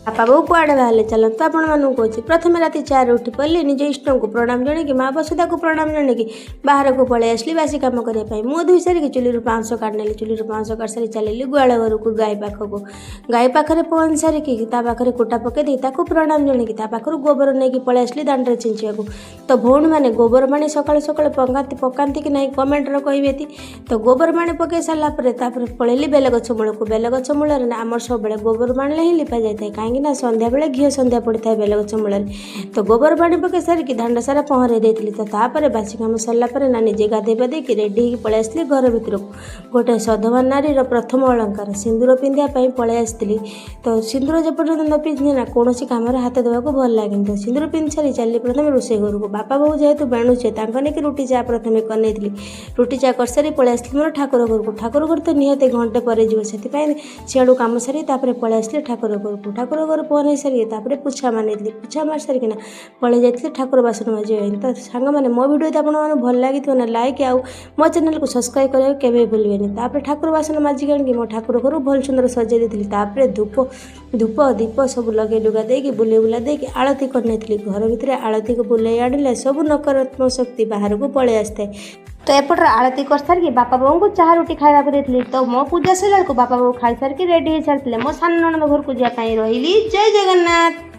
ବାପା ବୋଉ କୁଆଡ଼େ ବାହାରିଲେ, ଚାଲନ୍ତୁ ଆପଣମାନଙ୍କୁ କହୁଛି। ପ୍ରଥମେ ରାତି 4 ଉଠି ପଡ଼ିଲି, ନିଜ ଇଷ୍ଟଙ୍କୁ ପ୍ରଣାମ ଜଣେଇକି, ମା ବସୁଧାକୁ ପ୍ରଣାମ ଜଣେଇକି ବାହାରକୁ ପଳେଇ ଆସିଲି ବାସି କାମ କରିବା ପାଇଁ। ମୁହଁ ଧୋଇ ସାରିକି ଚୁଲିରୁ ପାଉଁଶ କାଢ଼ି ନେଲି। ଚୁଲିରୁ ପାଉଁଶ କାଢ଼ି ସାରି ଚାଲିଲି ଗୁହାଳ ଘରକୁ, ଗାଈ ପାଖକୁ। ଗାଈ ପାଖରେ ପହଞ୍ଚି ସାରିକି ତା ପାଖରେ କୁଟା ପକାଇ ଦେଇ ତାକୁ ପ୍ରଣାମ ଜଣେଇକି ତା ପାଖରୁ ଗୋବର ନେଇକି ପଳେଇ ଆସିଲି ଦାଣ୍ଡରେ ଛିଞ୍ଚିବାକୁ। ତ ଭଉଣୀମାନେ, ଗୋବର ପାଣି ସକାଳୁ ସକାଳୁ ପକାନ୍ତି ପକାନ୍ତି କି ନାହିଁ, କମେଣ୍ଟରେ କହିବେ ତ। ଗୋବର ପାଣି ପକାଇ ସାରିଲା ପରେ ତାପରେ ପଳେଇଲି ବେଲଗଛ ମୂଳକୁ। ବେଲଗଛ ମୂଳରେ ନା ଆମର ସବୁବେଳେ ଗୋବର ପାଣିରେ ହିଁ ଲିପା ଯାଇଥାଏ, କାହିଁକି ନା ସନ୍ଧ୍ୟାବେଳେ ଘିଅ ସନ୍ଧ୍ୟା ପଡ଼ିଥାଏ ବେଲଗଛ ମୂଳରେ। ତ ଗୋବର ପାଣି ପକାଇ ସାରିକି ଦାଣ୍ଡ ସାରା ପହଁରେଇ ଦେଇଥିଲି। ତ ତାପରେ ବାସି କାମ ସରିଲା ପରେ ନା ନିଜେ ଗାଧୋଇ ପାଧେଇକି ରେଡ଼ି ହେଇକି ପଳେଇ ଆସିଲି ଘର ଭିତରକୁ। ଗୋଟେ ସଧବା ନାରୀର ପ୍ରଥମ ଅଳଙ୍କାର ସିନ୍ଦୁର ପିନ୍ଧିବା ପାଇଁ ପଳେଇ ଆସିଥିଲି। ତ ସିନ୍ଦୁର ଯେପର୍ଯ୍ୟନ୍ତ ନ ପିନ୍ଧି ନା କୌଣସି କାମରେ ହାତ ଦେବାକୁ ଭଲ ଲାଗେନି। ତ ସିନ୍ଦୁର ପିନ୍ଧି ସାରି ଚାଲିଲି ପ୍ରଥମେ ରୋଷେଇ ଘରକୁ। ବାପା ବୋଉ ଯେହେତୁ ବେଣୁଛେ, ତାଙ୍କ ନେଇକି ରୁଟି ଚା ପ୍ରଥମେ କରିନେଇଥିଲି। ରୁଟି ଚା କରିସାରି ପଳେଇ ଆସିଥିଲି ମୋର ଠାକୁର ଘରକୁ। ଠାକୁର ଘର ତ ନିହାତି ଘଣ୍ଟେ ପରେ ଯିବ, ସେଥିପାଇଁ ସିଆଡ଼ୁ କାମ ସାରି ତାପରେ ପଳେଇ ଆସିଲି ଠାକୁର ଘରକୁ। ଠାକୁର ଘର ପହଁରେଇ ସାରିକି ତାପରେ ପୋଛା ମାରିନେଇଥିଲି। ପୋଛା ମାରି ସାରିକିନା ପଳେଇ ଯାଇଥିଲି ଠାକୁର ବାସନ ମାଜିବା ପାଇଁ। ତ ସାଙ୍ଗମାନେ, ମୋ ଭିଡ଼ିଓ ଯଦି ଆପଣମାନଙ୍କୁ ଭଲ ଲାଗିଥିବ ନା, ଲାଇକ୍ ଆଉ ମୋ ଚ୍ୟାନେଲକୁ ସବସ୍କ୍ରାଇବ୍ କରିବାକୁ କେବେ ବି ଭୁଲିବେନି। ତାପରେ ଠାକୁର ବାସନ ମାଜିକି ଆଣିକି ମୋ ଠାକୁର ଘରୁ ଭଲ ସୁନ୍ଦର ସଜେଇ ଦେଇଥିଲି। ତାପରେ ଧୂପ ଦୀପ ସବୁ ଲଗେଇ ଲୁଗା ଦେଇକି ବୁଲେଇ ବୁଲା ଦେଇକି ଆଳତି କରିନେଇଥିଲି। ଘର ଭିତରେ ଆଳତିକୁ ବୁଲେଇ ଆଣିଲେ ସବୁ ନକାରାତ୍ମକ ଶକ୍ତି ବାହାରକୁ ପଳେଇ ଆସିଥାଏ। ତ ଏପଟରେ ଆଳତି କରିସାରିକି ବାପା ବୋଉଙ୍କୁ ଚାହା ରୁଟି ଖାଇବାକୁ ଦେଇଥିଲି। ତ ମୋ ପୂଜା ସରିଲା ବେଳକୁ ବାପା ବୋଉ ଖାଇସାରିକି ରେଡ଼ି ହେଇସାରିଥିଲେ ମୋ ସାନ ନଣନ୍ଦ ଘରକୁ ଯିବା ପାଇଁ। ରହିଲି, ଜୟ ଜଗନ୍ନାଥ।